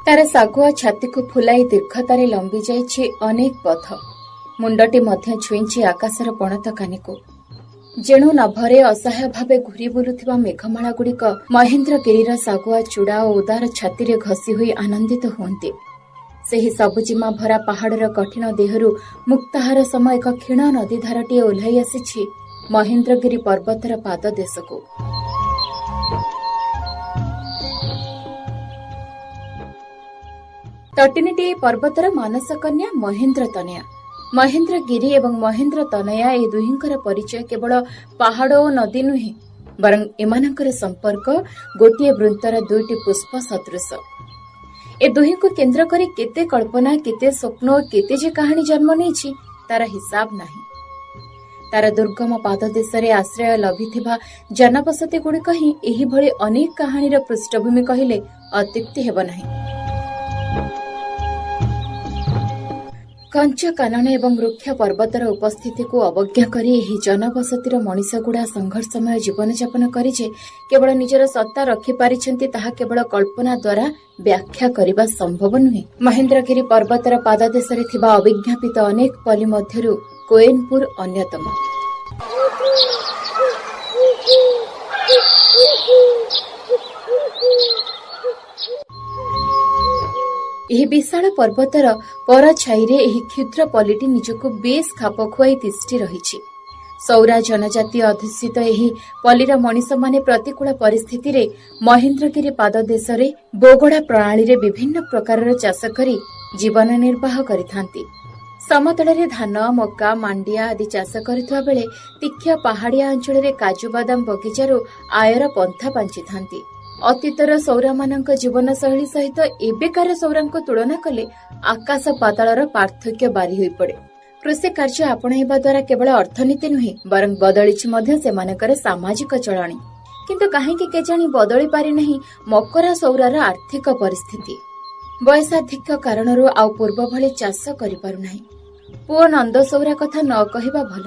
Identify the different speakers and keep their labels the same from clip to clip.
Speaker 1: ତାର ଶାଗୁଆ ଛାତିକୁ ଫୁଲାଇ ଦୀର୍ଘତାରେ ଲମ୍ବି ଯାଇଛି ଅନେକ ପଥ। ମୁଣ୍ଡଟି ମଧ୍ୟ ଛୁଇଁଛି ଆକାଶର ପଣତ କାନିକୁ। ଯେଣୁ ନଭରେ ଅସହାୟ ଭାବେ ଘୁରି ବୁଲୁଥିବା ମେଘମାଳାଗୁଡ଼ିକ ମହେନ୍ଦ୍ରଗିରିର ଶାଗୁଆ ଚୂଡ଼ା ଓ ଉଦାର ଛାତିରେ ଘଷି ହୋଇ ଆନନ୍ଦିତ ହୁଅନ୍ତି। ସେହି ସବୁଜିମା ଭରା ପାହାଡ଼ର କଠିନ ଦେହରୁ ମୁକ୍ତାହାର ସମ ଏକ କ୍ଷୀଣ ନଦୀଧାରଟିଏ ଓହ୍ଲାଇ ଆସିଛି ମହେନ୍ଦ୍ରଗିରି ପର୍ବତର ପାଦଦେଶକୁ। ତଟିନୀଟି ଏହି ପର୍ବତର ମାନସକନ୍ୟା ମହେନ୍ଦ୍ର ତନୟା। ମହେନ୍ଦ୍ରଗିରି ଏବଂ ମହେନ୍ଦ୍ର ତନୟା ଏ ଦୁହିଁଙ୍କର ପରିଚୟ କେବଳ ପାହାଡ଼ ଓ ନଦୀ ନୁହେଁ, ବରଂ ଏମାନଙ୍କର ସମ୍ପର୍କ ଗୋଟିଏ ବୃନ୍ତର ଦୁଇଟି ପୁଷ୍ପ ସଦୃଶ। ଏ ଦୁହିଁଙ୍କୁ କେନ୍ଦ୍ର କରି କେତେ କଳ୍ପନା, କେତେ ସ୍ୱପ୍ନ ଓ କେତେ ଯେ କାହାଣୀ ଜନ୍ମ ନେଇଛି ତାର ହିସାବ ନାହିଁ। ତାର ଦୁର୍ଗମ ପାଦଦେଶରେ ଆଶ୍ରୟ ଲଭିଥିବା ଜନବସତିଗୁଡ଼ିକ ହିଁ ଏହିଭଳି ଅନେକ କାହାଣୀର ପୃଷ୍ଠଭୂମି କହିଲେ ଅତ୍ୟୁକ୍ତି ହେବ ନାହିଁ। କଞ୍ଚ କାନନ ଏବଂ ବୃକ୍ଷ ପର୍ବତର ଉପସ୍ଥିତିକୁ ଅବଜ୍ଞା କରି ଏହି ଜନବସତିର ମଣିଷଗୁଡ଼ା ସଂଘର୍ଷମୟ ଜୀବନଯାପନ କରି ଯେ କେବଳ ନିଜର ସତ୍ତା ରଖିପାରିଛନ୍ତି, ତାହା କେବଳ କଳ୍ପନା ଦ୍ୱାରା ବ୍ୟାଖ୍ୟା କରିବା ସମ୍ଭବ ନୁହେଁ। ମହେନ୍ଦ୍ରଗିରି ପର୍ବତର ପାଦଦେଶରେ ଥିବା ଅବିଜ୍ଞାପିତ ଅନେକ ପଲ୍ଲୀ ମଧ୍ୟରୁ କୋଏନପୁର ଅନ୍ୟତମ। ଏହି ବିଶାଳ ପର୍ବତର ପରଛାଇରେ ଏହି କ୍ଷୁଦ୍ର ପଲ୍ଲୀଟି ନିଜକୁ ବେଶ୍ ଖାପ ଖୁଆଇ ତିଷ୍ଠି ରହିଛି। ସୌରା ଜନଜାତି ଅଧ୍ୟୁଷିତ ଏହି ପଲ୍ଲୀର ମଣିଷମାନେ ପ୍ରତିକୂଳ ପରିସ୍ଥିତିରେ ମହେନ୍ଦ୍ରଗିରି ପାଦଦେଶରେ ବୋଗଡ଼ା ପ୍ରଣାଳୀରେ ବିଭିନ୍ନ ପ୍ରକାରର ଚାଷ କରି ଜୀବନ ନିର୍ବାହ କରିଥାନ୍ତି। ସମତଳରେ ଧାନ, ମକା, ମାଣ୍ଡିଆ ଆଦି ଚାଷ କରୁଥିବା ବେଳେ ତୀକ୍ଷ୍ଣ ପାହାଡ଼ିଆ ଅଞ୍ଚଳରେ କାଜୁ ବାଦାମ ବଗିଚାରୁ ଆୟର ପନ୍ଥା ପାଞ୍ଚିଥାନ୍ତି। ଅତୀତର ସୌରାମାନଙ୍କ ଜୀବନଶୈଳୀ ସହିତ ଏବେକାର ସୌରାଙ୍କୁ ତୁଳନା କଲେ ଆକାଶ ପାତାଳର ପାର୍ଥକ୍ୟ ବାରି ହୋଇପଡ଼େ। କୃଷି କାର୍ଯ୍ୟ ଆପଣେଇବା ଦ୍ୱାରା କେବଳ ଅର୍ଥନୀତି ନୁହେଁ, ବରଂ ବଦଳିଛି ମଧ୍ୟ ସେମାନଙ୍କର ସାମାଜିକ ଚଳଣି। କିନ୍ତୁ କାହିଁକି କେଜାଣି ବଦଳି ପାରିନାହିଁ ମକରା ସୌରାର ଆର୍ଥିକ ପରିସ୍ଥିତି। ବୟସାଧିକ୍ୟ କାରଣରୁ ଆଉ ପୂର୍ବ ଭଳି ଚାଷ କରିପାରୁନାହିଁ। ପୁଅ ନନ୍ଦ ସୌରା କଥା ନ କହିବା ଭଲ।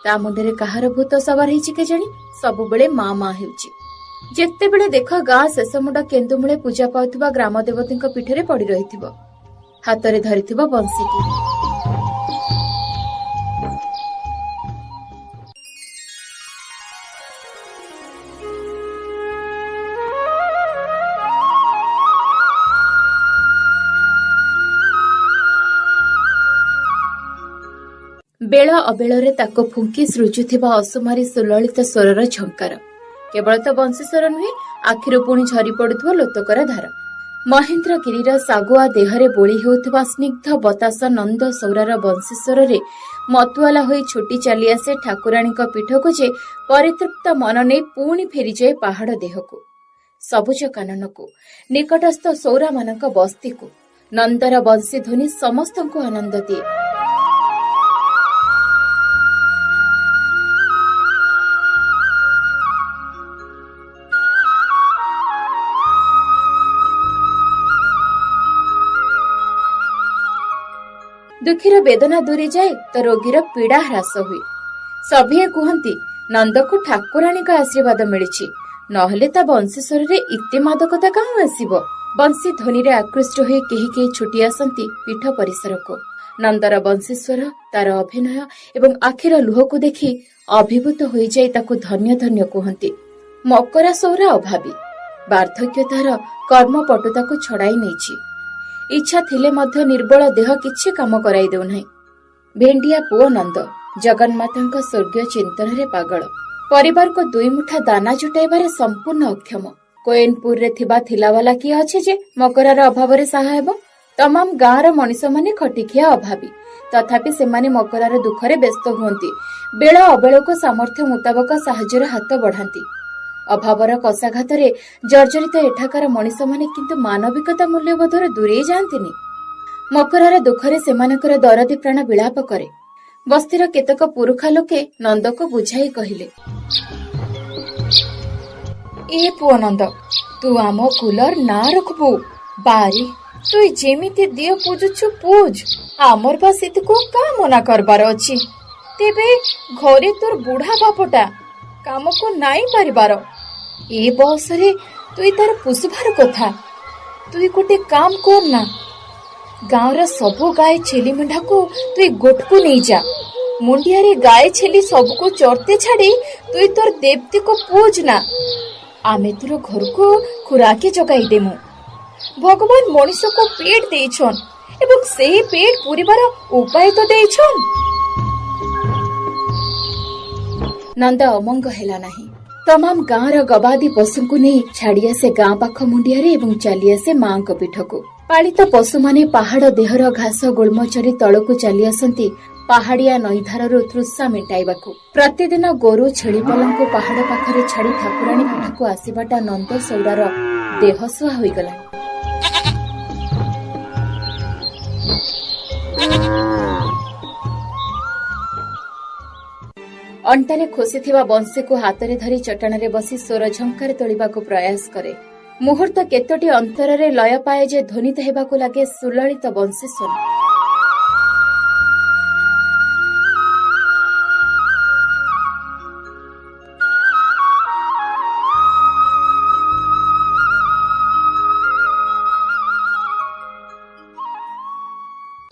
Speaker 1: ତା ମୁଣ୍ଡରେ କାହାର ଭୂତ ସବାର ହେଇଛି କେଜାଣି, ସବୁବେଳେ ମା ମା ହେଉଛି। ଯେତେବେଳେ ଦେଖ ଗାଁ ଶେଷମୁଣ୍ଡ କେନ୍ଦୁମୂଳେ ପୂଜା ପାଉଥିବା ଗ୍ରାମ ଦେବତୀଙ୍କ ପୀଠରେ ପଡ଼ି ରହିଥିବ, ହାତରେ ଧରିଥିବ ବଂଶୀଟି। ବେଳ ଅବେଳରେ ତାକୁ ଫୁଙ୍କି ସୃଜୁଥିବା ଅସୁମାରୀ ସୁଲଳିତ ସ୍ୱରର ଝଙ୍କାର। କେବଳ ତ ବଂଶୀ ସ୍ୱର ନୁହେଁ, ଆଖିରୁ ପୁଣି ଝରି ପଡୁଥିବ ଲୋତକର ଧାର। ମହେନ୍ଦ୍ରଗିରିର ଶାଗୁଆ ଦେହରେ ବୋଳି ହେଉଥିବା ସ୍ନିଗ୍ଧ ବତାସ ନନ୍ଦ ସୌରାର ବଂଶୀ ସ୍ୱରରେ ମତୁଆଲା ହୋଇ ଛୁଟି ଚାଲିଆସେ ଠାକୁରାଣୀଙ୍କ ପୀଠକୁ ଯେ ପରିତୃପ୍ତ ମନ ନେଇ ପୁଣି ଫେରିଯାଏ ପାହାଡ଼ ଦେହକୁ, ସବୁଜ କାନନକୁ, ନିକଟସ୍ଥ ସୌରାମାନଙ୍କ ବସ୍ତିକୁ। ନନ୍ଦର ବଂଶୀ ଧ୍ୱନି ସମସ୍ତଙ୍କୁ ଆନନ୍ଦ ଦିଏ। ଦୁଃଖୀର ବେଦନା ଦୂରେଇଯାଏ ତ ରୋଗୀର ପୀଡ଼ା ହ୍ରାସ ହୁଏ। ସଭିଏଁ କୁହନ୍ତି ନନ୍ଦକୁ ଠାକୁରାଣୀଙ୍କ ଆଶୀର୍ବାଦ ମିଳିଛି, ନହେଲେ ତା ବଂଶୀ ସ୍ୱରରେ ଏତେ ମାଦକତା କାହୁଁ ଆସିବ? ବଂଶୀ ଧ୍ୱନିରେ ଆକୃଷ୍ଟ ହୋଇ କେହି କେହି ଛୁଟି ଆସନ୍ତି ପୀଠ ପରିସରକୁ। ନନ୍ଦର ବଂଶୀ ସ୍ୱର, ତାର ଅଭିନୟ ଏବଂ ଆଖିର ଲୁହକୁ ଦେଖି ଅଭିଭୂତ ହୋଇଯାଇ ତାକୁ ଧନ୍ୟ ଧନ୍ୟ କୁହନ୍ତି। ମକରା ସୌରା ଅଭାବୀ, ବାର୍ଦ୍ଧକ୍ୟ ତାର କର୍ମପଟୁତାକୁ ଛଡ଼ାଇ ନେଇଛି। ଇଚ୍ଛା ଥିଲେ ମଧ୍ୟ ନିର୍ବଳ ଦେହ କିଛି କାମ କରାଇ ଦେଉନାହିଁ। ଭେଣ୍ଡିଆ ପୁଅ ନନ୍ଦ ଜଗନ୍ମାତାଙ୍କ ସ୍ୱର୍ଗୀୟ ଚିନ୍ତନରେ ପାଗଳ। ପରିବାରକୁ ଦୁଇ ମୁଠା ଦାନା ଜୁଟାଇବାରେ ସମ୍ପୂର୍ଣ୍ଣ ଅକ୍ଷମ। କୋଏନପୁରରେ ଥିବା ଥିଲାବାଲା କିଏ ଅଛି ଯେ ମକରାର ଅଭାବରେ ସାହା ହେବ? ତମାମ ଗାଁର ମଣିଷମାନେ ଖଟିଖିଆ ଅଭାବୀ, ତଥାପି ସେମାନେ ମକରାର ଦୁଃଖରେ ବ୍ୟସ୍ତ ହୁଅନ୍ତି। ବେଳ ଅବେଳକୁ ସାମର୍ଥ୍ୟ ମୁତାବକ ସାହାଯ୍ୟର ହାତ ବଢ଼ାନ୍ତି। ଅଭାବର କଷାଘାତରେ ଜର୍ଜରିତ ଏଠାକାର ମଣିଷମାନେ କିନ୍ତୁ ମାନବିକତା ମୂଲ୍ୟବୋଧରୁ ଦୂରେଇ ଯାଆନ୍ତିନି। ମକରାର ଦୁଃଖରେ ସେମାନଙ୍କର ଦରଦୀ ପ୍ରାଣ ବିଳାପ କରେ। ବସ୍ତିର କେତେକ ପୁରୁଖା ଲୋକେ ନନ୍ଦକୁ ବୁଝାଇ କହିଲେ, ଏ ପୁଅ ନନ୍ଦ, ତୁ ଆମ କୁଲର ନା ରଖବୁ। ବାରି, ତୁଇ ଯେମିତି ଦିଅ ପୂଜୁଛୁ ପୂଜ, ଆମର ବା ସେଥିକୁ କା ମନା କରବାର ଅଛି? ତେବେ ଘରେ ତୋର ବୁଢା ବାପଟା କାମକୁ ନାଇଁ ପାରିବାର। ଏ ବୟସରେ ତୁଇ ତାର ପୁଷୁଭାର କଥା। ତୁଇ ଗୋଟେ କାମ କର ନା, ଗାଁର ସବୁ ଗାଈ ଛେଲି ମେଣ୍ଢାକୁ ତୁଇ ଗୋଟକୁ ନେଇଯା। ମୁଣ୍ଡିଆରେ ଗାଈ ଛେଲି ସବୁକୁ ଚର୍ତେ ଛାଡି ତୁଇ ତୋର ଦେବତୀକୁ ପୂଜ ନା, ଆମେ ତୋର ଘରକୁ ଖୁରାକି ଯୋଗାଇ ଦେମୁ। ଭଗବାନ ମଣିଷକୁ ପେଟ ଦେଇଛନ୍ ଏବଂ ସେହି ପେଟ ପୁରିବାର ଉପାୟ ତ ଦେଇଛନ୍। ନନ୍ଦ ଅମଙ୍ଗ ହେଲା ନାହିଁ। ତମାମ ଗାଁର ଗବାଦି ପଶୁଙ୍କୁ ନେଇ ଛାଡି ଆସେ ଗାଁ ପାଖ ମୁଣ୍ଡିଆରେ ଏବଂ ଚାଲି ଆସେ ମାଙ୍କ ପୀଠକୁ। ପାଳିତ ପଶୁମାନେ ପାହାଡ ଦେହର ଘାସ ଗୁଳ୍ମ ଚରି ତଳକୁ ଚାଲି ଆସନ୍ତି ପାହାଡିଆ ନଈଧାରରୁ ତୃଷା ମେଣ୍ଟାଇବାକୁ। ପ୍ରତିଦିନ ଗୋରୁ ଛେଳି ପଲଙ୍କୁ ପାହାଡ ପାଖରେ ଛାଡି ଠାକୁରାଣୀ ପୀଠକୁ ଆସିବାଟା ନନ୍ଦ ସୌରାର ଦେହସୁହା ହୋଇଗଲାଣି। ଅଣ୍ଟାରେ ଖୋସିଥିବା ବଂଶୀକୁ ହାତରେ ଧରି ଚଟାଣରେ ବସି ସ୍ୱର ଝଙ୍କାର ତୋଳିବାକୁ ପ୍ରୟାସ କରେ। ମୁହୂର୍ତ୍ତ କେତୋଟି ଅନ୍ତରରେ ଲୟ ପାଏ ଯେ ଧ୍ୱନିତ ହେବାକୁ ଲାଗେ ସୁଲଳିତ ବଂଶୀ ସ୍ୱର।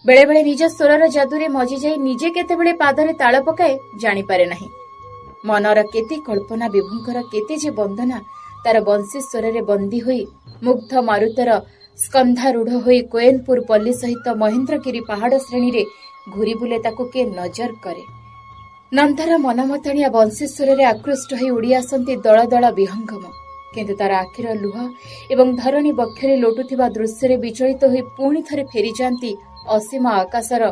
Speaker 1: ବେଳେବେଳେ ନିଜ ସ୍ୱରର ଯାଦୁରେ ମଜିଯାଇ ନିଜେ କେତେବେଳେ ପାଦରେ ତାଳ ପକାଏ ଜାଣିପାରେ ନାହିଁ। ମନର କେତେ କଳ୍ପନା, ବିଭୁଙ୍କର କେତେ ଯେ ବନ୍ଦନା ତାର ବଂଶୀ ସ୍ୱରରେ ବନ୍ଦୀ ହୋଇ ମୁଗ୍ଧ ମାରୁତର ସ୍କନ୍ଧାରୂଢ ହୋଇ କୋଏନପୁର ପଲ୍ଲୀ ସହିତ ମହେନ୍ଦ୍ରଗିରି ପାହାଡ ଶ୍ରେଣୀରେ ଘୁରି ବୁଲେ, ତାକୁ କିଏ ନଜର କରେ? ନନ୍ଦର ମନମତାଣିଆ ବଂଶୀ ସ୍ୱରରେ ଆକୃଷ୍ଟ ହୋଇ ଉଡ଼ି ଆସନ୍ତି ଦଳ ଦଳ ବିହଙ୍ଗମ। କିନ୍ତୁ ତାର ଆଖିର ଲୁହ ଏବଂ ଧରଣୀ ବକ୍ଷରେ ଲୋଟୁଥିବା ଦୃଶ୍ୟରେ ବିଚଳିତ ହୋଇ ପୁଣି ଥରେ ଫେରିଯାଆନ୍ତି ଅସୀମ ଆକାଶର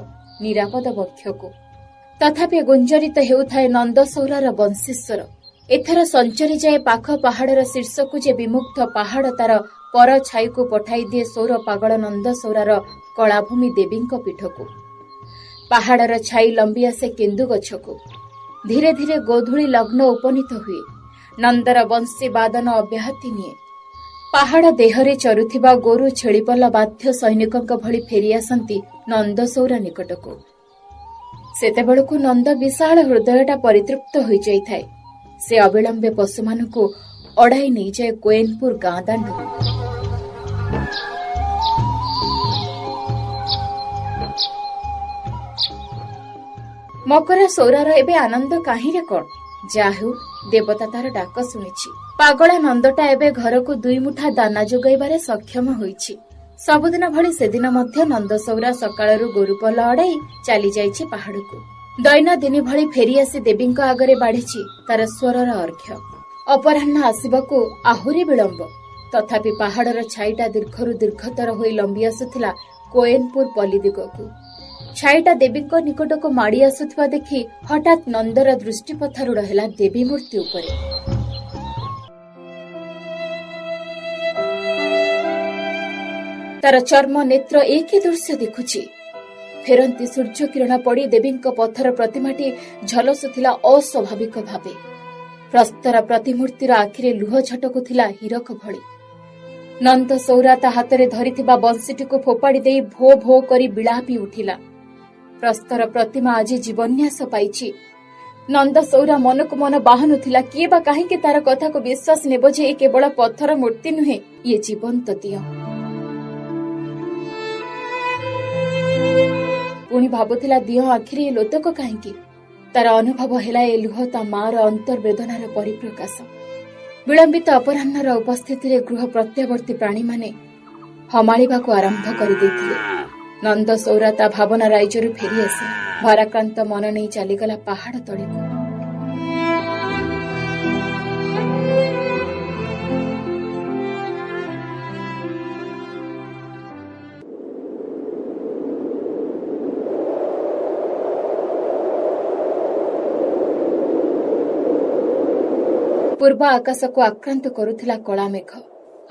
Speaker 1: ନିରାପଦ ବକ୍ଷକୁ। ତଥାପି ଗୁଞ୍ଜରିତ ହେଉଥାଏ ନନ୍ଦସୌରାର ବଂଶୀସ୍ୱର। ଏଥର ସଞ୍ଚରି ଯାଏ ପାଖ ପାହାଡର ଶୀର୍ଷକୁ ଯେ ବିମୁଗ୍ଧ ପାହାଡ ତାର ପର ଛାଇକୁ ପଠାଇ ଦିଏ ସୌର ପାଗଳ ନନ୍ଦସୌରାର କଳାଭୂମି ଦେବୀଙ୍କ ପୀଠକୁ। ପାହାଡର ଛାଇ ଲମ୍ବି ଆସେ କେନ୍ଦୁ ଗଛକୁ। ଧୀରେ ଧୀରେ ଗୋଧୂଳି ଲଗ୍ନ ଉପନୀତ ହୁଏ। ନନ୍ଦର ବଂଶୀ ବାଦନ ଅବ୍ୟାହତି ନିଏ। ପାହାଡ ଦେହରେ ଚରୁଥିବା ଗୋରୁ ଛେଳିପଲ ବାଧ୍ୟ ସୈନିକଙ୍କ ଭଳି ଫେରି ଆସନ୍ତି ନନ୍ଦସୌରା ନିକଟକୁ। ସେତେବେଳକୁ ନନ୍ଦ ବିଶାଳ ହୃଦୟଟା ପରିତୃପ୍ତ ହୋଇଯାଇଥାଏ। ସେ ଅବିଳମ୍ବେ ପଶୁମାନଙ୍କୁ ଅଡ଼ାଇ ନେଇଯାଏ କୋଏନପୁର ଗାଁ ଦାଣ୍ଡକୁ। ମକରା ସୌରାର ଏବେ ଆନନ୍ଦ କାହିଁରେ କଣ। ଯା ହେଉ, ଦେବତା ତାର ଡାକ ଶୁଣିଛି। ପାଗଳା ନନ୍ଦଟା ଏବେ ଘରକୁ ଦୁଇ ମୁଠା ଦାନା ଯୋଗାଇବାରେ ସକ୍ଷମ ହୋଇଛି। ସବୁଦିନ ଭଳି ସେଦିନ ମଧ୍ୟ ନନ୍ଦସୌରା ସକାଳରୁ ଗୋରୁପଲ ଅଡ଼ାଇ ଚାଲି ଯାଇଛି ପାହାଡକୁ। ଦୈନନ୍ଦିନ ଭଳି ଫେରିଆସି ଦେବୀଙ୍କ ଆଗରେ ବାଢ଼ିଛି ତାର ସ୍ୱରର ଅର୍ଘ୍ୟ। ଅପରାହ୍ନ ଆସିବାକୁ ଆହୁରି ବିଳମ୍ବ। ତଥାପି ପାହାଡର ଛାଇଟା ଦୀର୍ଘରୁ ଦୀର୍ଘତର ହୋଇ ଲମ୍ବି ଆସୁଥିଲା କୋଏନପୁର ପଲ୍ଲୀ ଦିଗକୁ। ଛାଇଟା ଦେବୀଙ୍କ ନିକଟକୁ ମାଡ଼ି ଆସୁଥିବା ଦେଖି ହଠାତ୍ ନନ୍ଦର ଦୃଷ୍ଟିପଥାରୂଢ଼ ହେଲା ଦେବୀ ମୂର୍ତ୍ତି ଉପରେ। ତାର ଚର୍ମ ନେତ୍ର ଏ କି ଦୃଶ୍ୟ ଦେଖୁଛି? ଫେରନ୍ତି ସୂର୍ଯ୍ୟ କିରଣ ପଡ଼ି ଦେବୀଙ୍କ ପଥର ପ୍ରତିମାଟି ଝଲସୁଥିଲା ଅସ୍ୱାଭାବିକ ଭାବେ। ପ୍ରସ୍ତର ପ୍ରତିମୂର୍ତ୍ତିର ଆଖିରେ ଲୁହ ଝଟକୁଥିଲା ହୀରକ ଭଳି। ନନ୍ଦ ସୌରା ତା ହାତରେ ଧରିଥିବା ବଂଶୀଟିକୁ ଫୋପାଡ଼ି ଦେଇ ଭୋ ଭୋ କରି ବିଳାପି ଉଠିଲା। ପ୍ରସ୍ତର ପ୍ରତିମା ଆଜି ଜୀବନ୍ୟାସ ପାଇଛି। ନନ୍ଦ ସୌରା ମନକୁ ମନ ବାହାନୁଥିଲା, କିଏ ବା କାହିଁକି ତାର କଥାକୁ ବିଶ୍ୱାସ ନେବ ଯେ ଏ କେବଳ ପଥର ମୂର୍ତ୍ତି ନୁହେଁ, ଇଏ ଜୀବନ୍ତ ଦିଅଁ। ପୁଣି ଭାବୁଥିଲା, ଦିଅଁ ଆଖିରେ ଏ ଲୋତକ କାହିଁକି? ତାର ଅନୁଭବ ହେଲା ଏ ଲୁହ ତା ମାର ଅନ୍ତର୍ବେଦନାର ପରିପ୍ରକାଶ। ବିଳମ୍ବିତ ଅପରାହ୍ନର ଉପସ୍ଥିତିରେ ଗୃହ ପ୍ରତ୍ୟାବର୍ତ୍ତୀ ପ୍ରାଣୀମାନେ ହମାଳିବାକୁ ଆରମ୍ଭ କରିଦେଇଥିଲେ। ନନ୍ଦ ସୌରା ତା ଭାବନା ରାଇଜରୁ ଫେରିଆସି ଭାରାକ୍ରାନ୍ତ ମନ ନେଇ ଚାଲିଗଲା ପାହାଡ଼ ତଳିକୁ। ପୂର୍ବ ଆକାଶକୁ ଆକ୍ରାନ୍ତ କରୁଥିଲା କଳା ମେଘ।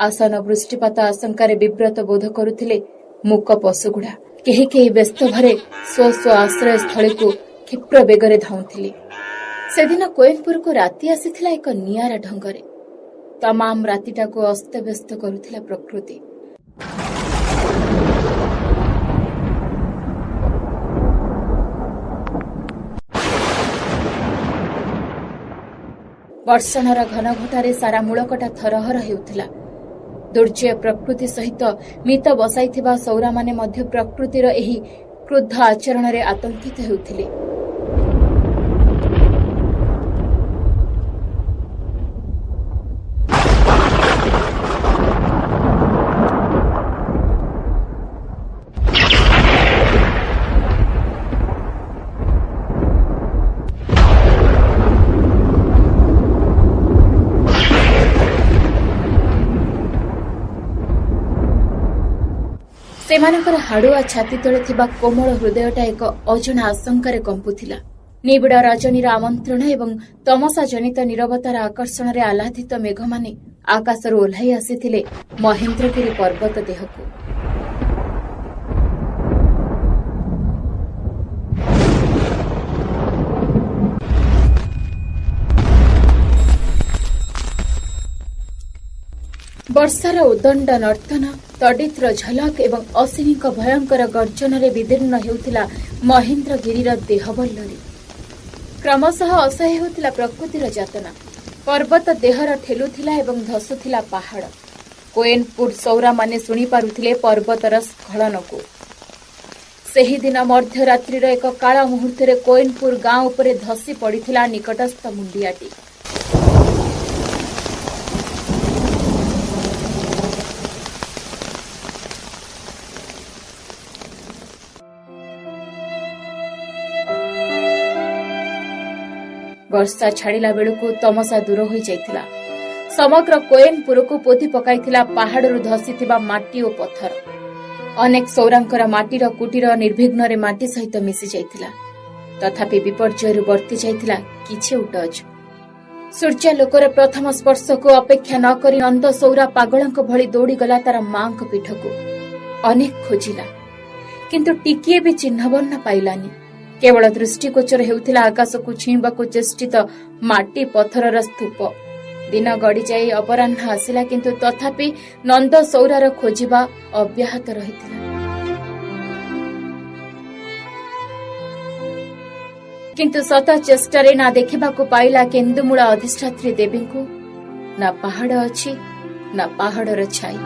Speaker 1: ଆସନ୍ନ ବୃଷ୍ଟିପାତ ଆଶଙ୍କାରେ ବିବ୍ରତ ବୋଧ କରୁଥିଲେ ମୂକ ପଶୁଗୁଡ଼ା। କେହି କେହି ବ୍ୟସ୍ତ ଭରେ ସ୍ୱ ସ୍ୱ ଆଶ୍ରୟସ୍ଥଳୀକୁ କ୍ଷିପ୍ର ବେଗରେ ଧାଉଁଥିଲେ। ସେଦିନ କୋଏନପୁରକୁ ରାତି ଆସିଥିଲା ଏକ ନିଆରା ଢଙ୍ଗରେ। ତମାମ ରାତିଟାକୁ ଅସ୍ତବ୍ୟସ୍ତ କରୁଥିଲା ପ୍ରକୃତି। ବର୍ଷଣର ଘନଘଟାରେ ସାରା ମୂଳକଟା ଥରହର ହେଉଥିଲା। ଦୁର୍ଜୟ ପ୍ରକୃତି ସହିତ ମିତ ବସାଇଥିବା ସୌରାମାନେ ମଧ୍ୟ ପ୍ରକୃତିର ଏହି କ୍ରୁଦ୍ଧ ଆଚରଣରେ ଆତଙ୍କିତ ହେଉଥିଲେ। ସେମାନଙ୍କର ହାଡୁଆ ଛାତି ତଳେ ଥିବା କୋମଳ ହୃଦୟଟା ଏକ ଅଜଣା ଆଶଙ୍କାରେ କମ୍ପୁଥିଲା। ନିବିଡ଼ ରଜନୀର ଆମନ୍ତ୍ରଣ ଏବଂ ତମସା ଜନିତ ନୀରବତାର ଆକର୍ଷଣରେ ଆହ୍ଲାଦିତ ମେଘମାନେ ଆକାଶରୁ ଓହ୍ଲାଇ ଆସିଥିଲେ ମହେନ୍ଦ୍ରଗିରି ପର୍ବତ ଦେହକୁ। ବର୍ଷାର ଉଦଣ୍ଡ ନର୍ତ୍ତନ, ତଡ଼ିତ୍ର ଝଲକ ଏବଂ ଅଶ୍ୱିନୀଙ୍କ ଭୟଙ୍କର ଗର୍ଜନରେ ବିଦୀର୍ଣ୍ଣ ହେଉଥିଲା ମହେନ୍ଦ୍ରଗିରିର ଦେହବଲ୍ଲରୀ। କ୍ରମଶଃ ଅସହ୍ୟ ହେଉଥିଲା ପ୍ରକୃତିର ଯାତନା। ପର୍ବତ ଦେହର ଠେଲୁଥିଲା ଏବଂ ଧସୁଥିଲା ପାହାଡ଼। କୋଏନପୁର ସୌରାମାନେ ଶୁଣିପାରୁଥିଲେ ପର୍ବତର ସ୍ଖଳନକୁ। ସେହିଦିନ ମଧ୍ୟରାତ୍ରିର ଏକ କାଳ ମୁହୂର୍ତ୍ତରେ କୋଏନପୁର ଗାଁ ଉପରେ ଧସି ପଡ଼ିଥିଲା ନିକଟସ୍ଥ ମୁଣ୍ଡିଆଟି। ବର୍ଷା ଛାଡ଼ିଲା ବେଳକୁ ତମସା ଦୂର ହୋଇଯାଇଥିଲା। ସମଗ୍ର କୋଏନପୁରକୁ ପୋତି ପକାଇଥିଲା ପାହାଡ଼ରୁ ଧସିଥିବା ମାଟି ଓ ପଥର। ଅନେକ ସୌରାଙ୍କର ମାଟିର କୁଟୀର ନିର୍ବିଘ୍ନରେ ମାଟି ସହିତ ମିଶି ଯାଇଥିଲା। ତଥାପି ବିପର୍ଯ୍ୟୟରୁ ବର୍ତ୍ତି ଯାଇଥିଲା କିଛି ଉଟଜ। ସୂର୍ଯ୍ୟାଲୋକର ପ୍ରଥମ ସ୍ପର୍ଶକୁ ଅପେକ୍ଷା ନ କରି ନନ୍ଦ ସୌରା ପାଗଳଙ୍କ ଭଳି ଦୌଡ଼ିଗଲା ତାର ମାଙ୍କ ପୀଠକୁ। ଅନେକ ଖୋଜିଲା, କିନ୍ତୁ ଟିକିଏ ବି ଚିହ୍ନବର୍ଣ୍ଣ ପାଇଲାନି। କେବଳ ଦୃଷ୍ଟିଗୋଚର ହେଉଥିଲା ଆକାଶକୁ ଛୁଇଁବାକୁ ଚେଷ୍ଟିତ ମାଟି ପଥରର ସ୍ତୂପ। ଦିନ ଗଡ଼ିଯାଇ ଅପରାହ୍ନ ଆସିଲା, କିନ୍ତୁ ତଥାପି ନନ୍ଦ ସୌରାର ଖୋଜିବା ଅବ୍ୟାହତ ରହିଥିଲା। କିନ୍ତୁ ଶତ ଚେଷ୍ଟାରେ ନା ଦେଖିବାକୁ ପାଇଲା କେନ୍ଦୁମୂଳ ଅଧିଷ୍ଠାତ୍ରୀ ଦେବୀଙ୍କୁ, ନା ପାହାଡ଼ ଅଛି, ନା ପାହାଡ଼ର ଛାଇ।